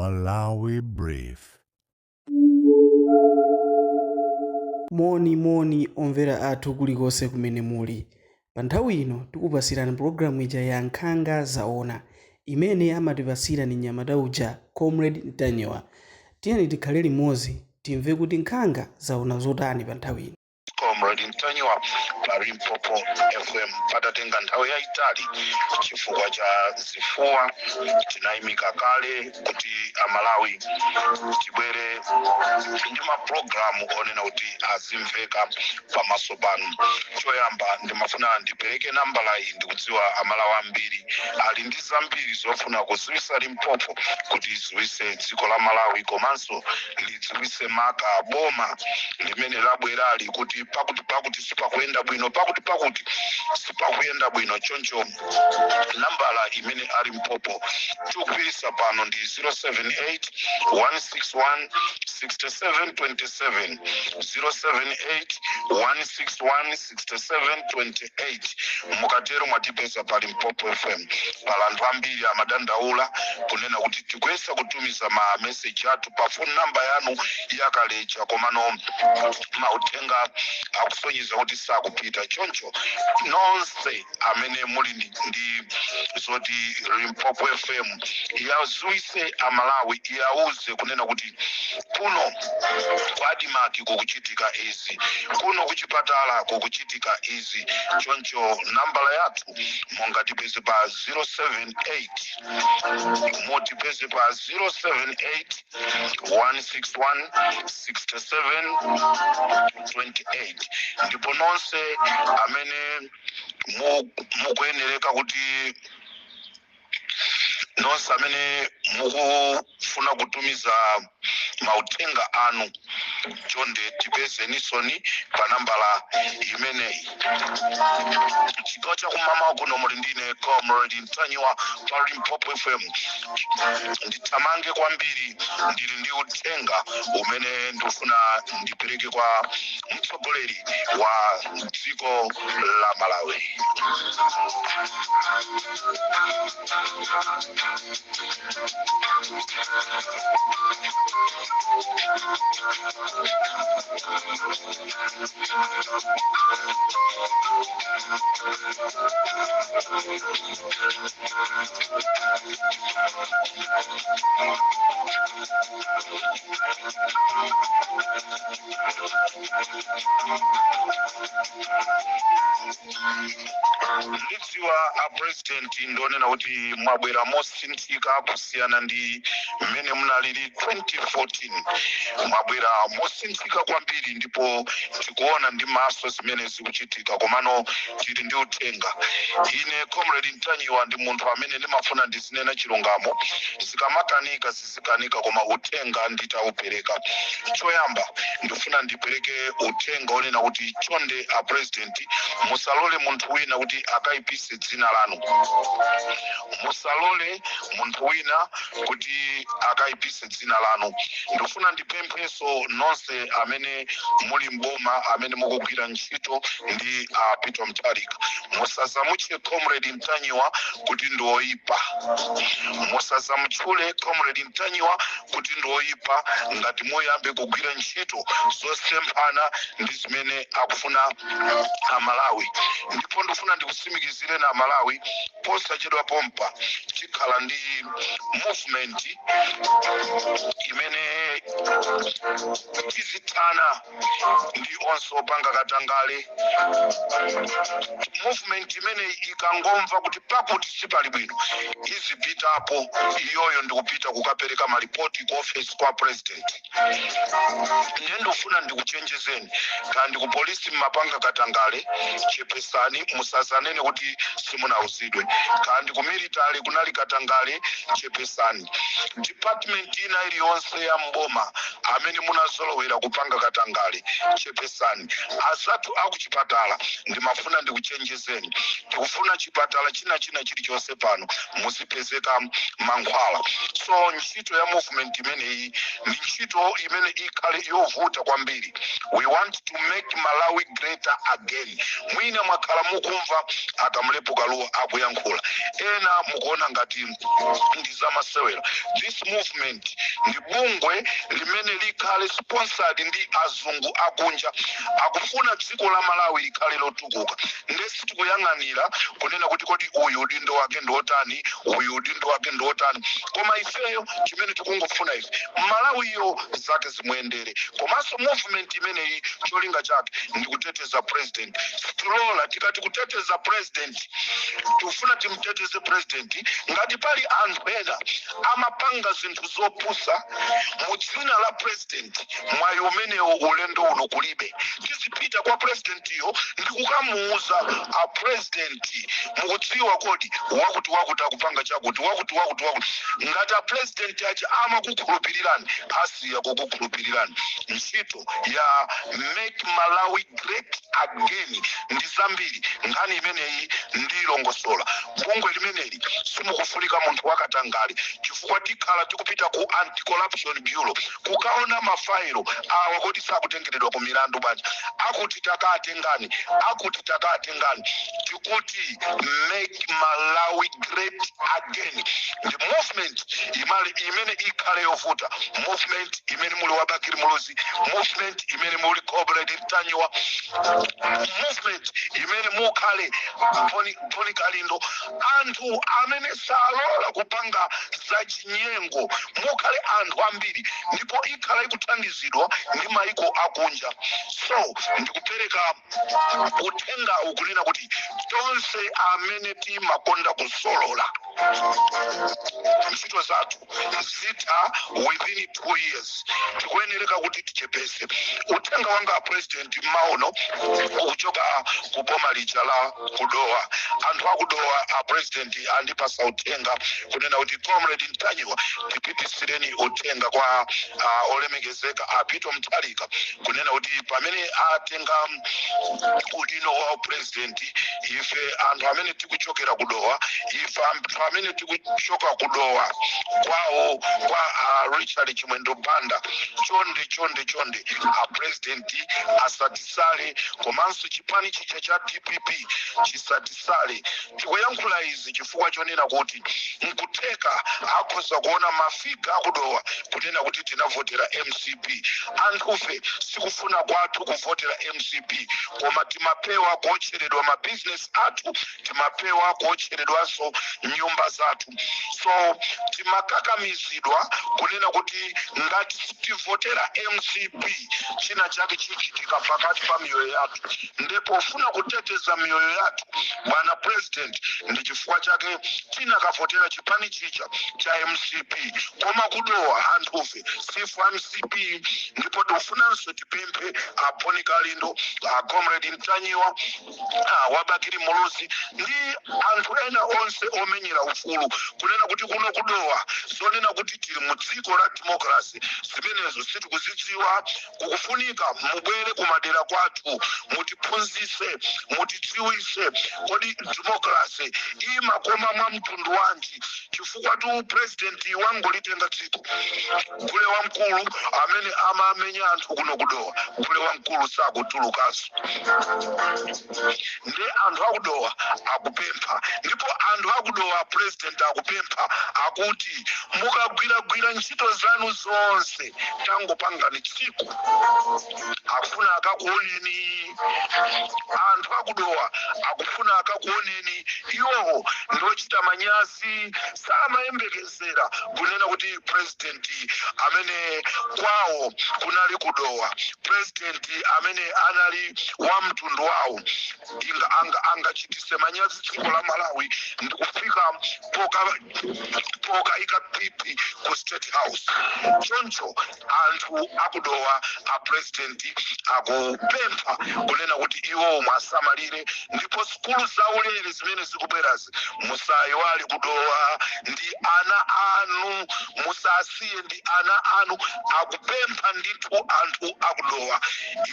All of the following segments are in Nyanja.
Malawi Brief. Moni moni omvera athu kulikonse kumene muli. Pa nthawi ino tikupasirani pulogalamu ija ya Nkhanga Zaona imene amatipasira ni mnyamata uja Comrade Ntanyiwa. Tiyeni tikhale limodzi timve kuti nkhanga zaona zotani pa nthawi ino. Comrade Ntanyiwa pa Limpopo FM. Patatenga nthawi yayitali chifukwa cha zifuwa, tinayimika kale kuti Amalawi tibwere ndi mapulogalamu onena kuti azimveka pamaso panu. Choyamba ndimafuna ndipereke nambala iyi. Ndikudziwa Amalawi ambiri ali ndi zambiri zofuna kuziwisa Limpopo kuti iziwise dziko la Malawi, komanso lidziwise maka boma limene labwerali kuti pakuti pakuti sipakuyenda bwino, pakuti pakuti sipakuyenda bwino. Choncho nambala imene a Limpopo tikugwiritsa pano ndi 078 161 6727, 078 161 6728. Mukatero mwatipeza pa Limpopo FM. Pala anthu ambiri amadandaula kunena kuti tikuyesa kutumiza ma message athu pa phone number yanu yakaleja, komano mauthenga akusonyeza kuti sakupita. Choncho nonse amene muli ndi zoti Limpopo FM yaziwise Amalawi, yauze kunena kuti kuno kwa ADMARC kukuchitika izi, kuno kuchipatala kukuchitika izi. Choncho nambala yathu mungatipeze pa 078, mutipeze pa 078 161 67 28. Ndipo nonse amene mukuyenereka kuti, nonse amene mukufuna kutumiza mauthenga anu, chonde tipezenisoni pa nambala imeneyi. Chigawo chakumamawa kuno muli ndine Comrade Ntanyiwa pa Limpopo FM. Ndithamange kwambiri, ndili ndi uthenga umene ndikufuna ndipereke kwa mtsogoleri wa dziko la Malawi. Ndidziwa a President ndionena kuti mwabwera mosinthika kusiyana ndi mmene munalili 2014. Mwabwera mosinthika kwambiri ndipo tikuona ndi maso zimene zikuchitika. Komano tili ndi uthenga. Ine Comrade Ntanyiwa ndi munthu amene ndimafuna ndizinena chilungamo. Zikamakanika zizikanika, koma uthenga nditaupereka. Choyamba ndifuna ndipereke uthenga onena kuti chonde a President, musalole munthu wina kuti akayipise dzina lanu. Musalole munthu wina kuti akayipise dzina lanu. Ndifuna ndipempheso nonse amene muli mboma, amene mukugwira ntchito ndi a Peter Mutharika, musazamutche Comrade Ntanyiwa kuti ndi oyipa. Musazamutchule Comrade Ntanyiwa kuti ndi oyipa ngati muyambe kugwira ntchito zosemphana ndi zimene akufuna Amalawi. Ndipo ndifuna ndikutsimikizireni Amalawi, posachedwa pompa tikhala ndi movement imene tizithana ndi onse opanga katangale. Movement imene ikangomva kuti pakuti sipali bwino, izipitapo iyoyo ndikupita kukapereka malipoti ku office kwa President. Ndiye ndikufuna ndikuchenjezeni, kandi ku polisi mmapanga katangale, chepesani, musazanene kuti simunauzidwe. Kandi ku military kunali katangale, chepesani. Department ina iliyonse ya mboma Amene munazolowera kupanga katangale, chepesani. Azathu akuchipatala, ndimafuna ndikuchenjezeni, tikufuna chipatala china china chilichonse pano muzipezeka mankhwala. So ntchito ya movement imeneyi ndi ntchito imene ikhale yovuta kwambiri. We want to make Malawi greater again. Mwina mwakhala mukumva a Kamlepo Kalua akuyankhula, ena mukuona ngati ndi zamasewera. This movement ndi bungwe limene likhale sponsored ndi azungu akunja, akufuna dziko la Malawi likhale lotukuka. Ndesi tikuyang'anira kunena kuti kodi uyu udindo wake ndi otani, uyu udindo wake ndi otani, koma ifeyo chimene tikungofuna ife, Malawiyo zake zimuyendere. Komanso movement imeneyi cholinga chake ndi kuteteza president. Sitilola, tikati kuteteza president, tikufuna timteteze president. Ngati pali anthu ena amapanga zinthu zopusa mu dzina la president, mwayi umenewo ulendo uno kulibe. Tizipita kwa presidentiyo ndi kukamuuza, "A president, mukudziwa kodi wakuti wakuti akupanga chakuti, wakuti wakuti wakuti?" Ngati a president aja amakukhulupirirani, asiya kukukhulupirirani. Ntchito ya Make Malawi Great Again ndi zambiri, nkhani imeneyi ndilongosola. Bungwe limeneli simukufunika munthu wakatangale, chifukwa tikhala tikupita ku Anti-Corruption Bureau kukaona mafailo awa, kodi sakutengeredwa ku milandu banja? Akuti takatengani, akuti takatengani. Tikuti Make Malawi Great Again ndi movement imale imene ikhale yovuta, movement imene muli wa Bakili Muluzi, movement imene muli Comrade Ntanyiwa, movement imene mukhale Boni Kalindo, anthu amene salola kupanga zachinyengo, mukhale anthu ambiri, ndipo ikhala ikuthandizidwa ndi maiko akunja. So ndikupereka uthenga ukunena kuti tonse amene timakonda kusolola, ntchito zathu zitha within 2 years, tikuyenereka kuti tichepese. Uthenga wanga a president maono ukuchoka ku boma lija la kuDowa. Anthu akuDowa, a president, andipasa uthenga kunena kuti, "Comrade Ntanyiwa, tipitisireni uthenga kwa olemekezeka a Peter Mutharika kunena kuti pamene atenga udindo wa president, ife anthu amene tikuchokera kuDowa, ife anthu amene tikuchoka kuDowa kwawo kwa Richard Chimwendo Banda, chonde chonde chonde, a president asatisale, komanso chipani chija cha DPP chisatisale." Tikuyankhula izi chifukwa chonena kuti nkutheka akhoza kuona mafiga akuDowa kunena kuti tinavotera MCP. Anthufe sikufuna kwathu kuvotera MCP, koma timapewa kuotcheredwa mabizinesi athu, timapewa kuotcheredwanso nyumba zathu, so timakakamizidwa kunena kuti ngati sitivotera MCP, china chake chichitika pakati pa miyoyo yathu. Ndipo funa kuteteza miyoyo yathu, bwana president, ndi chifukwa chake tinakavotera chipani chija cha MCP. Koma kuDowa anthufe sife MCP. Ndipo tikufunanso tipemphe a Boni Kalindo, a Comrade Ntanyiwa, wa Bakili Muluzi ndi anthu ena onse omenyera ufulu kunena kuti kuno kuDowa, zonena kuti tili mu dziko la democracy, zimenezo sitikuzidziwa. Kukufunika mubwere kumadera kwathu, mutiphunzise, mutidziwise, kodi democracy imakoma mwa mtundu wanji? Chifukwa tu president wangolitenga dziko, gule wamkulu amene amamenya anthu kuno kuDowa, gule wamkulu sakutulukanso. Ndi anthu akuDowa akupempha, ndipo anthu akuDowa, president akupempha, akuti mukagwiragwira ntchito zanu zonse, tangopangani tsiku, akufuna akakuoneni. Anthu akuDowa akufuna akakuoneni. Iwowo ndochita manyazi, samayembekezera kunena kuti president amene kwawo kunali kuDowa, president amene anali wa mtundu wawo, inga angachitise manyazi dziko la Malawi ndikufika poka ika PP ku State House. Choncho anthu akuDowa, a president akupempha kunena kuti iwo mwasamalire, ndipo sukulu zaulere zimene zikubwerazi, musayiwale kuDowa ndi ana anu, musasiye ndi ana anu. anu akupempha ndithu anthu akudowa.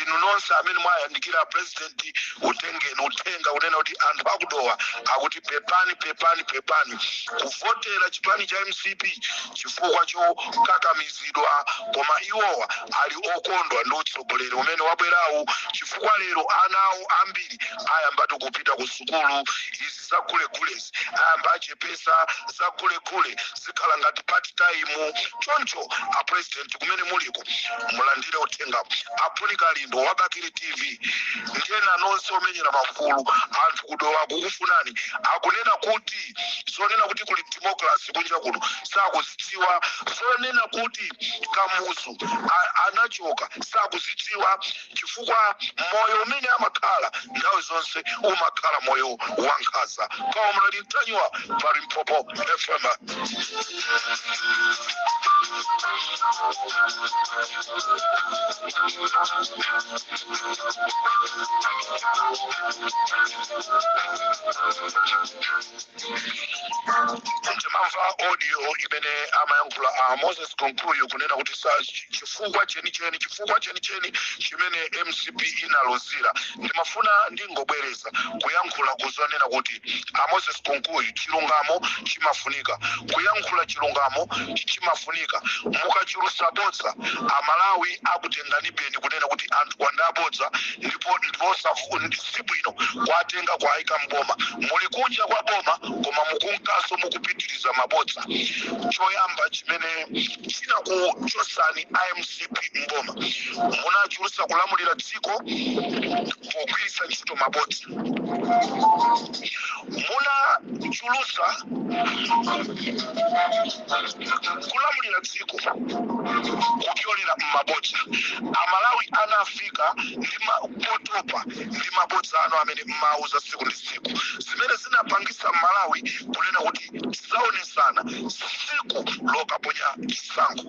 Inu nonse amene mwayandikira president, utengeni uthenga kunena kuti anthu akudowa akuti pepani, pepani, pepani kuvotera chipani cha MCP chifukwa chokakamizidwa, koma iwowa ali okondwa ndi utsogoleri umene wabwerawu, chifukwa lero ana awo ambiri ayambatu kupita ku sukulu. Izi zagulegulezi ayamba achepesa, zagulegule zikhala ngati part time. Choncho a president, kumene muliko, mulandire uthenga. Apuni Kalindo wabakiri TV ndiyena nonse omenyera maufulu anthu kudowa kukufunani. Akunena kuti zonena kuti kuli democracy kunja kuno sakuzidziwa, zonena kuti Kamuzu anachoka sakuzidziwa, chifukwa moyo umene amakhala nthawi zonse umakhala moyo wankhanza. Comrade Ntanyiwa pa Limpopo FM. Timamva audio imene amayankhula a Moses Kunkuyu kunena kuti sa chifukwa chenicheni, chifukwa chenicheni chimene MCP inaluzira. Ndimafuna ndingobwereza kuyankhula kuzonena kuti a Moses Kunkuyu, chilungamo chimafunika kuyankhula, chilungamo chimafunika. Mukachulusa bodza, Amalawi akutengani beni kunena kuti anthu kwandabodza ndipo sibwino kwatenga kwayika mboma. Muli kunja kwa boma koma mukunkaso mukupitiriza mabodza. Choyamba chimene chinakuchosani iMCP mboma, munachulusa kulamulira dziko pogwiritsa ntchito mabodza. Munachulusa kulamulira dziko kupyolera mmabodza. Amalawi anafika ndi potopa ndi mabodza anu amene mmauza tsiku ndi tsiku, zimene zinapangisa Malawi kunena kuti tizaonesana tsiku lokaponya chisankho.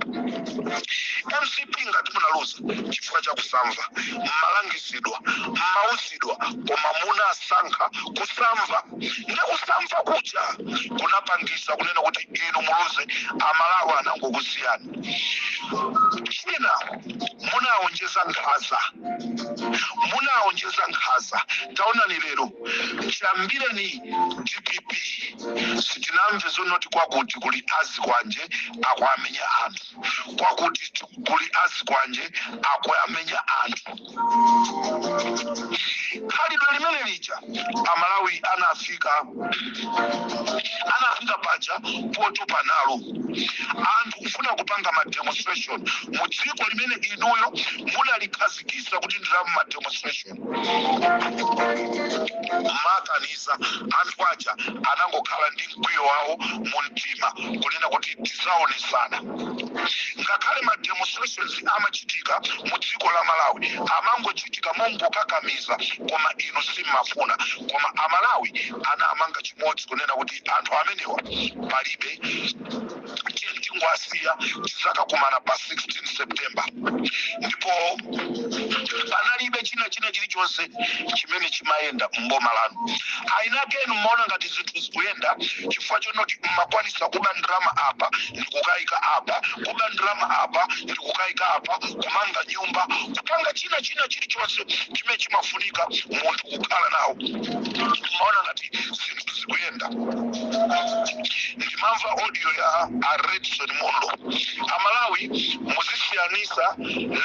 MCP ngati munaluza chifukwa cha kusamva, mmalangizidwa, mmauzidwa, koma munasankha kusamva, ndi kusamva kuja kunapangisa kunena kuti inu muluze. Amalawi anangokusiyani. China, munaonjeza nkhaza, munaonjeza nkhaza. Taonani lero, chiyambireni DPP sitinamve zonoti kwakuti kuli azikwanje akuamenya anthu, kwakuti kuli azikwanje akuamenya anthu. Khalidwe limene lija Amalawi anafika paja potopa nalo. Anthu kufuna kupanga ma demonstration mu dziko limene inuyo munalikhazikisa kuti ndiramu ma demonstration, makaniza. Anthu aja anangokhala ndi mkwiyo wawo mu mtima kunena kuti tizaonesana. Ngakhale ma demonstrations amachitika mu dziko la Malawi, amangochitika mongokakamiza, koma inu simmafuna. Koma Amalawi anamanga chimodzi kunena kuti anthu amenewa palibe, tingwasiya, tizakakumana pa 16 September. Ndipo panalibe china chilichonse chimene chimayenda mboma lanu. Ainakenu mmaona ngati zinthu zikuyenda chifukwa chonoti mmakwanisa kuba ndalama apa ndikukayika apa, kuba ndalama apa ndikukayika apa, kumanga nyumba, kupanga china chilichonse chimene chimafunika munthu kukhala nawo. Mmaona ngati zinthu zikuyenda. Ndimamva audio ya a Redson Munlo. Amalawi, muzisiyanisa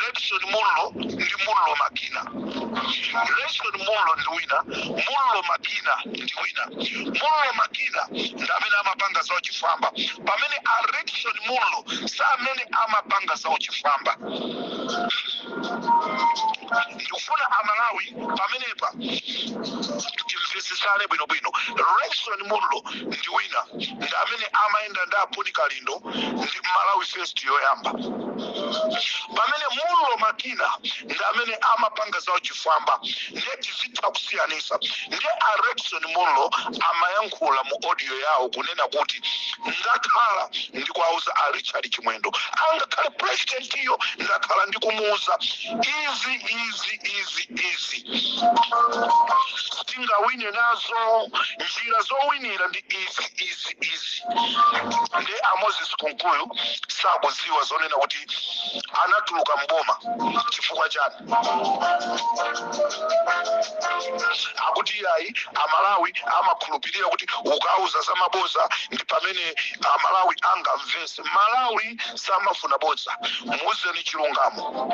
Redson Munlo ndi Munlo Makina. Redson Munlo ndi wina, Munlo Makina ndi wina. Munlo Makina ndi amene amapanga zawo chifwamba, pamene a Redson Munlo sa amene amapanga zawo chifwamba. Ndikufuna Amalawi pamenepa timvesesane bwinobwino. Redson Munlo ndi wina, ndi amene amayenda ndi Apuni Kalindo ndi Malawi First yoyamba, pamene Munlo Makina ndi amene amapanga zawo chifwamba. Ndiye tizitha kusiyanisa. Ndiye a Redson Munlo amayankhula mu audio yawo kunena kuti ndakhala ndikuauza a Richard Chimwendo. Angakhale president iyo, ndakhala ndikumuuza izi izi izi izi, tingawine nazo, njira zowinira ndi izi izi izi. Ndi a Moses Kunkuyu sakuziwa zonena kuti anatuluka mboma chifukwa chani. Akuti iyayi, Amalawi amakhulupirira kuti ukauza za maboza ndi pamene Amalawi angamvese. Malawi samafuna bodza, muuzeni chilungamo.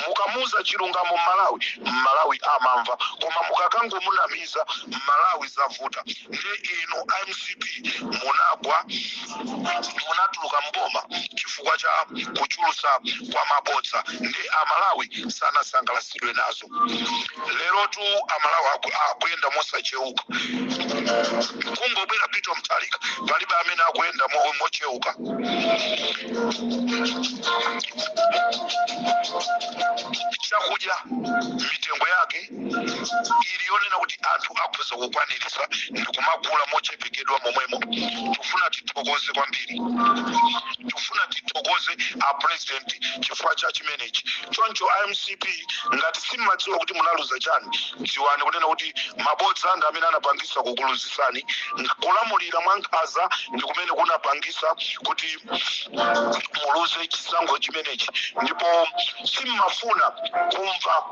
Mukamuuza chilungamo Mmalawi, Mmalawi amamva, koma mukakangomunamiza Mmalawi, zavuta. Ndi inu MCP munagwa, munatuluka mboma chifukwa cha kuchulusa kwa mabodza, ndi Amalawi sanasangalasidwe nazo. Lerotu Amalawi akuyenda mosacheuka. Kungobwera Peter Mutharika, palibe amene akuyenda mocheuka. Chakudya mitengo yake ili yonena kuti anthu akhoza kukwanirisa ndi kumagula mochepekedwa momwemo. Tifuna tithokoze kwambiri, tifuna tithokoze a president chifukwa cha chimenechi. Choncho iMCP, ngati simmadziwa kuti munaluza chani, dziwani kunena kuti mabodza ndi amene anapangisa kukuluzisani. Kulamulira mwankhanza ndi kumene kunapangisa kuti muluze chisankho chimenechi, ndipo simmafuna kumva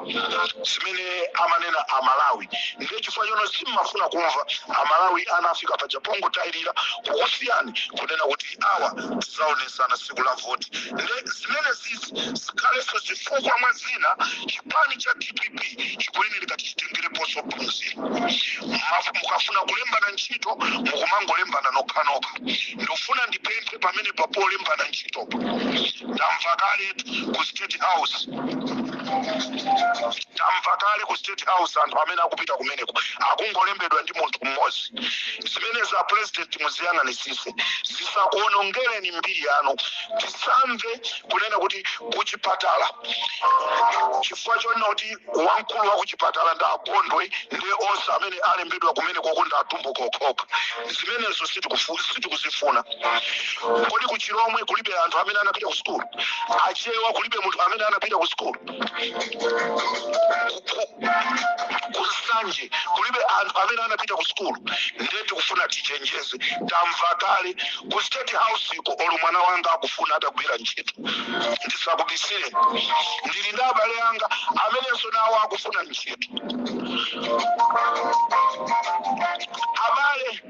zimene amanena Amalawi. Ndiye chifukwa chono simmafuna kumva, Amalawi anafika paja pongotayirira kukusiyani, kunena kuti awa tizaonesana siku la voti. Nde zimene zizi zikhalenso zifukwa mwa zina chipani cha DPP chikuyenera tichitengereponso phunziro. Mukafuna kulembana ntchito, mukumangolembana nokhanokha. Ndofuna ndipemphe pamene polembana ntchitopo, tamva kale ku State House, tamva kale ku State House, anthu amene akupita kumeneko akungolembedwa ndi munthu mmodzi. Zimene za president muziyang'anisise, zisakuonongereni mbiri yanu. Tisamve kunena kuti kuchipatala, chifukwa chonena kuti wamkulu wa kuchipatala ndi akondwe, ndi onse amene alembedwa kumeneko ndi atumbuka okhaokha. Zimenezo sitikuzifuna. Kodi kuchilomwe kulibe anthu amene anapita ku sukulu? Achewa kulibe munthu amene anapita ku sukulu? Kusanje kulibe anthu amene anapita ku sukulu? Ndiye tikufuna tichenjeze. Tamva kale ku State House iko, olo mwana wanga akufuna atagwira ntchito. Ndisakubisire, ndili ndi abale anga amenenso nawo akufuna ntchito. Abale,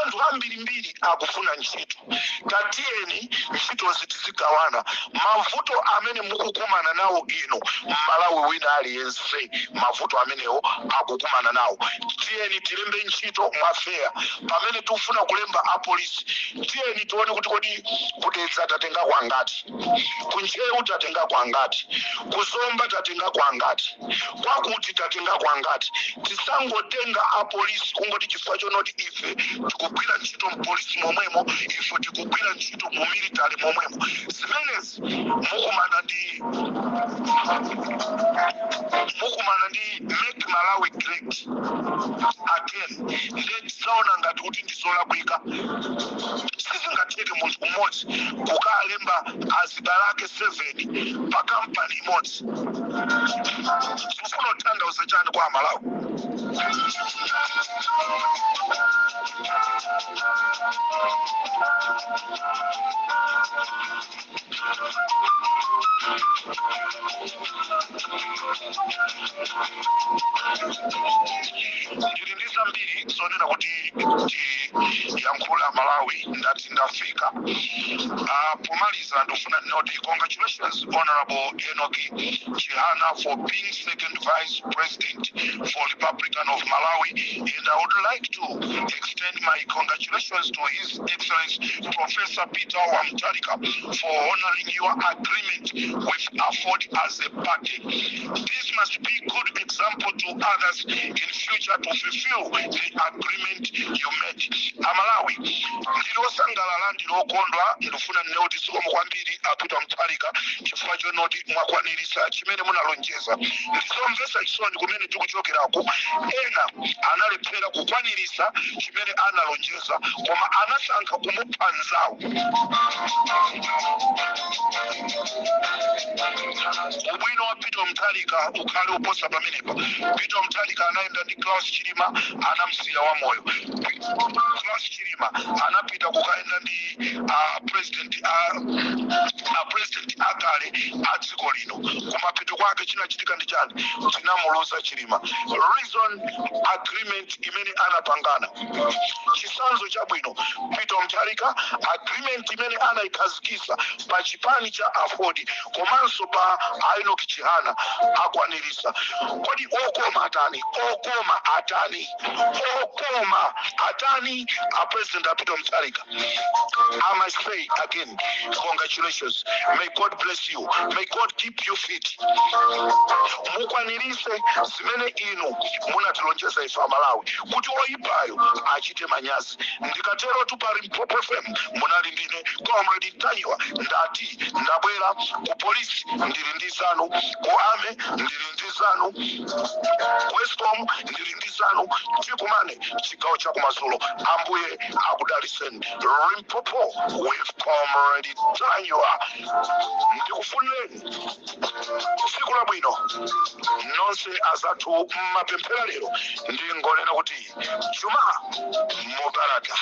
anthu ambirimbiri akufuna ntchito. Tatiyeni ntchitozi tizigawana. Mavuto amene mukukumana nawo inu, Mmalawi wina aliyense mavuto amenewo akukumana nawo. Tiyeni tilembe ntchito mwa fair. Pamene tikufuna kulemba apolisi, tiyeni tione kuti kodi kudedza tatenga kwangati, kuntcheu tatenga kwangati, kuzomba tatenga kwangati, kwakuti tatenga kwangati. Tisangotenga apolisi kungoti chifukwa chonoti ife tikugwira ntchito mpolisi momwemo, ife tikugwira ntchito mu military momwemo. Zimenezi mukumana ndi "Make Malawi Great Again". Ndiye tizaona ngati kuti ndizolakwika. Sizingatheke munthu mmodzi kukalemba azibale ake 7 pa kampani imodzi. Tifuna kutanthauza chani kwa Amalawi? Ndili ndi zambiri zonena kuti tiyankhula Malawi. Ndati ndafika. Pomaliza ndifuna ndinoti congratulations, Honorable Enoch Chihana, for being second vice president for Republican of Malawi, and I would like to extend my congratulations to His Excellency Professor Peter wa Mutharika for honoring your agreement with AFORD as a party. This must be good example to others in future to fulfill the agreement you made. Amalawi, ndili osangalala, ndili okondwa. Ndifuna ndine kuti zikomo kwambiri a Peter Mutharika chifukwa chonoti mwakwanirisa chimene munalonjeza. Ndizomvetsa chisoni kumene tikuchokerako, ena analephera kukwanirisa chimene analonjeza, koma anasankha kumupha nzawo. Ubwino wa Peter Mutharika ukhale uposa pamenepa. Peter Mutharika anayenda ndi Klaus Chilima, anamsiya wa moyo. Klaus Chilima anapita kukaenda ndi a president akale a dziko lino. Kumapeto kwake chinachitika ndi chani? Tinamuluza Chilima. Reason, agreement imene anapangana. Chitsanzo chabwino, Peter Mutharika, agreement imene anayikhazikisa pa chipani cha AFORD komanso pa Enoch Chihana akwanirisa. Kodi okoma atani? Okoma atani? Okoma atani? A President a Peter Mutharika, I must say again, congratulations. May God bless you. May God keep you fit. Mukwanirise zimene inu munatilonjeza ife Amalawi kuti oyipayo achite manyazi. Ndikatero tu, pa Limpopo FM munali ndine Comrade Ntanyiwa. Ndati ndabwera ku polisi, ndili ndi zanu, ku army ndili ndi zanu, ku ESCOM ndili ndi zanu. Tikumane chigawo cha kumadzulo. Ambuye akudaliseni. Limpopo with Comrade Ntanyiwa. Ndikufunireni tsiku labwino nonse azathu mmapemphera lero. Ndingonena kuti Juma Mubaraka.